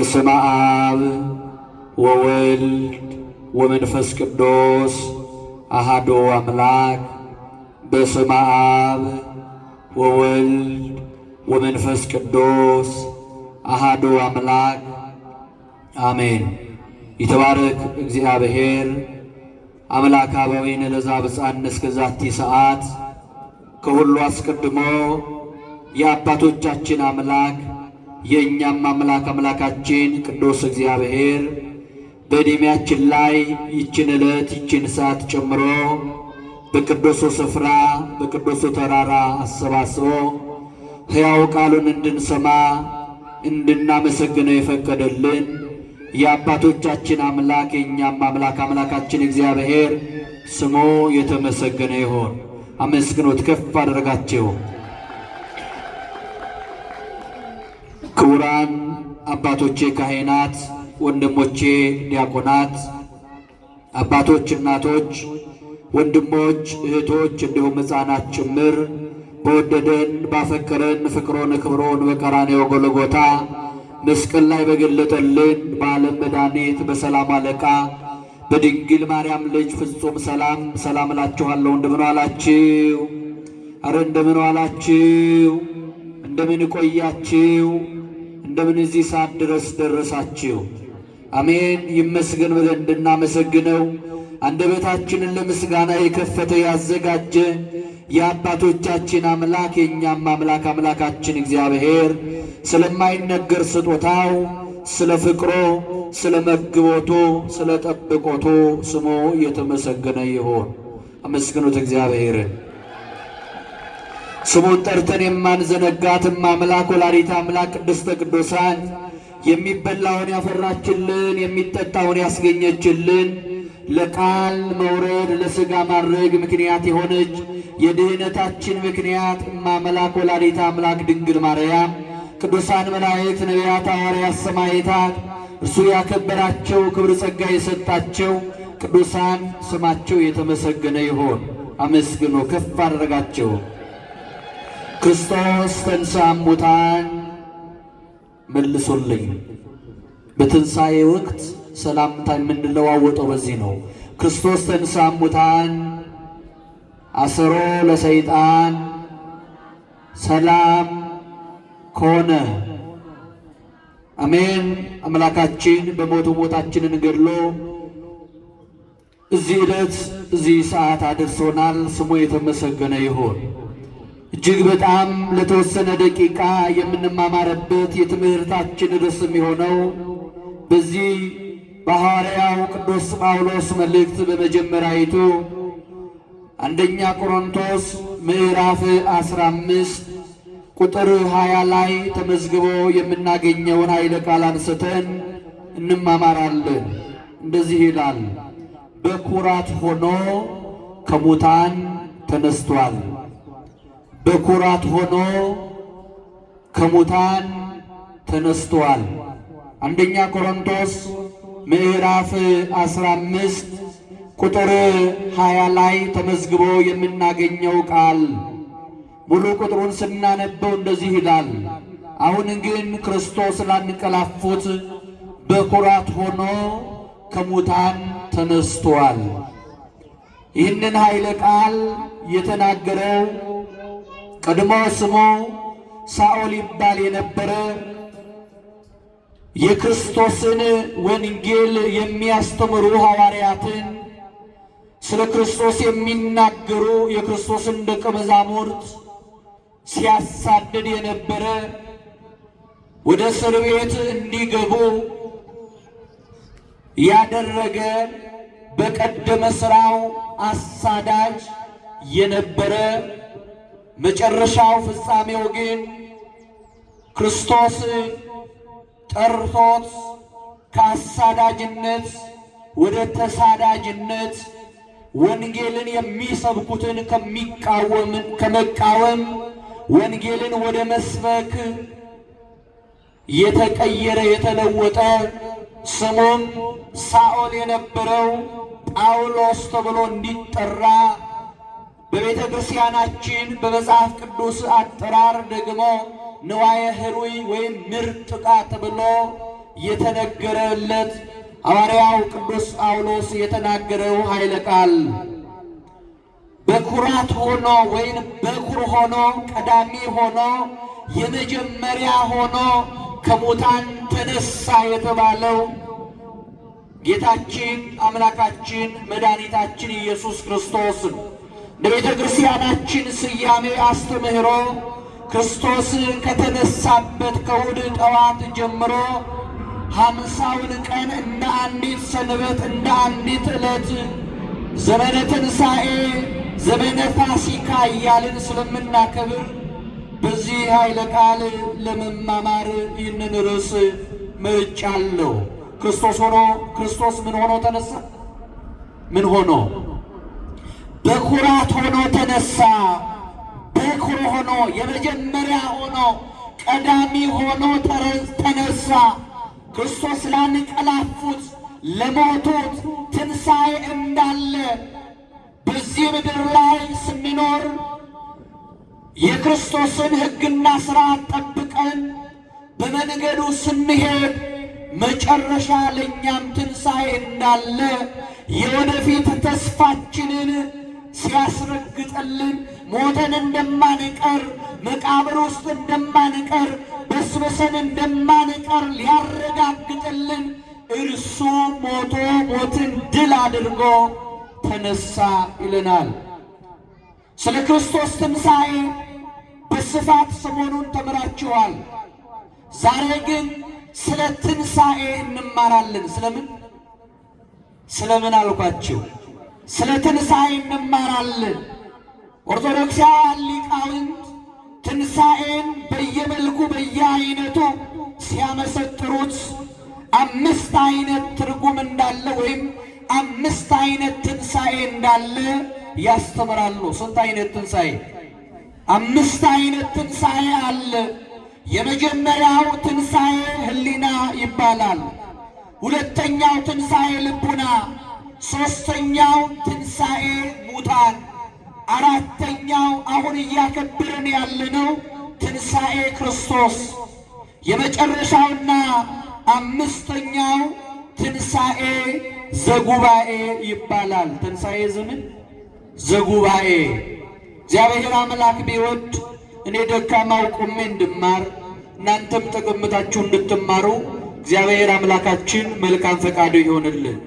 በስመ አብ ወወልድ ወመንፈስ ቅዱስ አሐዱ አምላክ። በስመ አብ ወወልድ ወመንፈስ ቅዱስ አሐዱ አምላክ አሜን። ይትባረክ እግዚአብሔር አምላክ አበዊነ ለዘአብጽሐነ እስከ ዛቲ ሰዓት። ከሁሉ አስቀድሞ የአባቶቻችን አምላክ የእኛም አምላክ አምላካችን ቅዱስ እግዚአብሔር በዕድሜያችን ላይ ይችን ዕለት ይችን ሰዓት ጨምሮ በቅዱሱ ስፍራ በቅዱሱ ተራራ አሰባስቦ ሕያው ቃሉን እንድንሰማ እንድናመሰግነው የፈቀደልን የአባቶቻችን አምላክ የእኛም አምላክ አምላካችን እግዚአብሔር ስሙ የተመሰገነ ይሁን። አመስግኖት ከፍ አደረጋቸው። ክቡራን አባቶቼ ካህናት፣ ወንድሞቼ ዲያቆናት፣ አባቶች፣ እናቶች፣ ወንድሞች፣ እህቶች እንዲሁም ሕፃናት ጭምር በወደደን ባፈቀረን ፍቅሮን ክብሮን በቀራንዮ ጎልጎታ መስቀል ላይ በገለጠልን በዓለም መድኃኒት በሰላም አለቃ በድንግል ማርያም ልጅ ፍጹም ሰላም ሰላም እላችኋለሁ። እንደምን ዋላችሁ? አረ እንደምን ዋላችሁ? እንደምን ቆያችሁ? እንደምን እዚህ ሰዓት ድረስ ደረሳችሁ? አሜን ይመስገን ብለን እንድናመሰግነው አንደበታችንን ለምስጋና የከፈተ ያዘጋጀ የአባቶቻችን አምላክ የእኛም አምላክ አምላካችን እግዚአብሔር ስለማይነገር ስጦታው፣ ስለ ፍቅሮ፣ ስለ መግቦቱ፣ ስለ ጠብቆቱ ስሙ የተመሰገነ ይሁን። አመስግኑት እግዚአብሔርን። ስሙን ጠርተን የማንዘነጋትም አምላክ ወላዲተ አምላክ ቅድስተ ቅዱሳን የሚበላውን ያፈራችልን፣ የሚጠጣውን ያስገኘችልን፣ ለቃል መውረድ ለሥጋ ማድረግ ምክንያት የሆነች የድህነታችን ምክንያት እማመላክ ወላዲተ አምላክ ድንግል ማርያም፣ ቅዱሳን መላእክት፣ ነቢያት፣ ሐዋርያት፣ ሰማዕታት እርሱ ያከበራቸው ክብር ጸጋ የሰጣቸው ቅዱሳን ስማቸው የተመሰገነ ይሁን። አመስግኖ ከፍ አደረጋቸው። ክርስቶስ ተንሥአ እሙታን መልሱልኝ። በትንሣኤ ወቅት ሰላምታ የምንለዋወጠው በዚህ ነው። ክርስቶስ ተንሥአ እሙታን አሰሮ ለሰይጣን ሰላም ከሆነ። አሜን። አምላካችን በሞቱ ሞታችንን ገድሎ እዚህ ዕለት እዚህ ሰዓት አድርሶናል። ስሙ የተመሰገነ ይሁን። እጅግ በጣም ለተወሰነ ደቂቃ የምንማማርበት የትምህርታችን ርዕስ የሚሆነው በዚህ በሐዋርያው ቅዱስ ጳውሎስ መልእክት በመጀመሪያይቱ አንደኛ ቆሮንቶስ ምዕራፍ 15 ቁጥር 20 ላይ ተመዝግቦ የምናገኘውን ኃይለ ቃል አንስተን እንማማራለን። እንደዚህ ይላል፣ በኩራት ሆኖ ከሙታን ተነስቷል። በኩራት ሆኖ ከሙታን ተነስቷል። አንደኛ ቆሮንቶስ ምዕራፍ 15 ቁጥር 20 ላይ ተመዝግቦ የምናገኘው ቃል ሙሉ ቁጥሩን ስናነበው እንደዚህ ይላል። አሁን ግን ክርስቶስ ላንቀላፉት በኩራት ሆኖ ከሙታን ተነስቷል። ይህንን ኃይለ ቃል የተናገረው ቀድሞ ስሙ ሳኦል ይባል የነበረ የክርስቶስን ወንጌል የሚያስተምሩ ሐዋርያትን፣ ስለ ክርስቶስ የሚናገሩ የክርስቶስን ደቀ መዛሙርት ሲያሳድድ የነበረ፣ ወደ እስር ቤት እንዲገቡ ያደረገ፣ በቀደመ ሥራው አሳዳጅ የነበረ፣ መጨረሻው ፍጻሜው ግን ክርስቶስ ጠርቶት ከአሳዳጅነት ወደ ተሳዳጅነት፣ ወንጌልን የሚሰብኩትን ከሚቃወም ከመቃወም ወንጌልን ወደ መስበክ የተቀየረ የተለወጠ፣ ስሙም ሳኦል የነበረው ጳውሎስ ተብሎ እንዲጠራ፣ በቤተ ክርስቲያናችን በመጽሐፍ ቅዱስ አጠራር ደግሞ ንዋየ ሕሩይ ወይም ምርጥ ዕቃ ተብሎ የተነገረለት ሐዋርያው ቅዱስ ጳውሎስ የተናገረው ኃይለ ቃል በኩራት ሆኖ ወይም በኩር ሆኖ ቀዳሚ ሆኖ የመጀመሪያ ሆኖ ከሙታን ተነሳ የተባለው ጌታችን አምላካችን መድኃኒታችን ኢየሱስ ክርስቶስ እንደ ቤተ ክርስቲያናችን ስያሜ አስተምህሮ ክርስቶስ ከተነሳበት ከእሑድ ጠዋት ጀምሮ 50ውን ቀን እንደ አንዲት ሰንበት እንደ አንዲት ዕለት ዘመነ ትንሣኤ ዘመነ ፋሲካ እያልን ስለምናከብር በዚህ ኃይለ ቃል ለመማማር ይህንን ርዕስ መርጫለሁ። ክርስቶስ ሆኖ ክርስቶስ ምን ሆኖ ተነሳ? ምን ሆኖ? በኩራት ሆኖ ተነሳ። በኩር ሆኖ የመጀመሪያ ሆኖ ቀዳሚ ሆኖ ተነሳ። ክርስቶስ ላንቀላፉት ለሞቱት ትንሣኤ እንዳለ በዚህ ምድር ላይ ስንኖር የክርስቶስን ሕግና ሥርዓት ጠብቀን በመንገዱ ስንሄድ መጨረሻ ለእኛም ትንሣኤ እንዳለ የወደፊት ተስፋችንን ሲያስረግጥልን ሞተን እንደማንቀር መቃብር ውስጥ እንደማንቀር በስብሰን እንደማንቀር ሊያረጋግጥልን እርሱ ሞቶ ሞትን ድል አድርጎ ተነሳ ይለናል። ስለ ክርስቶስ ትንሣኤ በስፋት ሰሞኑን ተምራችኋል። ዛሬ ግን ስለ ትንሣኤ እንማራለን። ስለምን ስለምን አልኳችሁ? ስለ ትንሣኤ እንማራለን። ኦርቶዶክሳውያን ሊቃውንት ትንሣኤን በየመልኩ በየአይነቱ ሲያመሰጥሩት አምስት አይነት ትርጉም እንዳለ ወይም አምስት አይነት ትንሣኤ እንዳለ ያስተምራሉ። ስንት አይነት ትንሣኤ? አምስት አይነት ትንሣኤ አለ። የመጀመሪያው ትንሣኤ ሕሊና ይባላል። ሁለተኛው ትንሣኤ ልቡና፣ ሦስተኛው ትንሣኤ ሙታን፣ አራተኛው አሁን እያከበርን ያለነው ትንሣኤ ክርስቶስ፣ የመጨረሻውና አምስተኛው ትንሣኤ ዘጉባኤ ይባላል። ትንሣኤ ዘምን ዘጉባኤ። እግዚአብሔር አምላክ ቢወድ እኔ ደካማው ቆሜ እንድማር እናንተም ተቀምጣችሁ እንድትማሩ እግዚአብሔር አምላካችን መልካም ፈቃዱ ይሆንልን።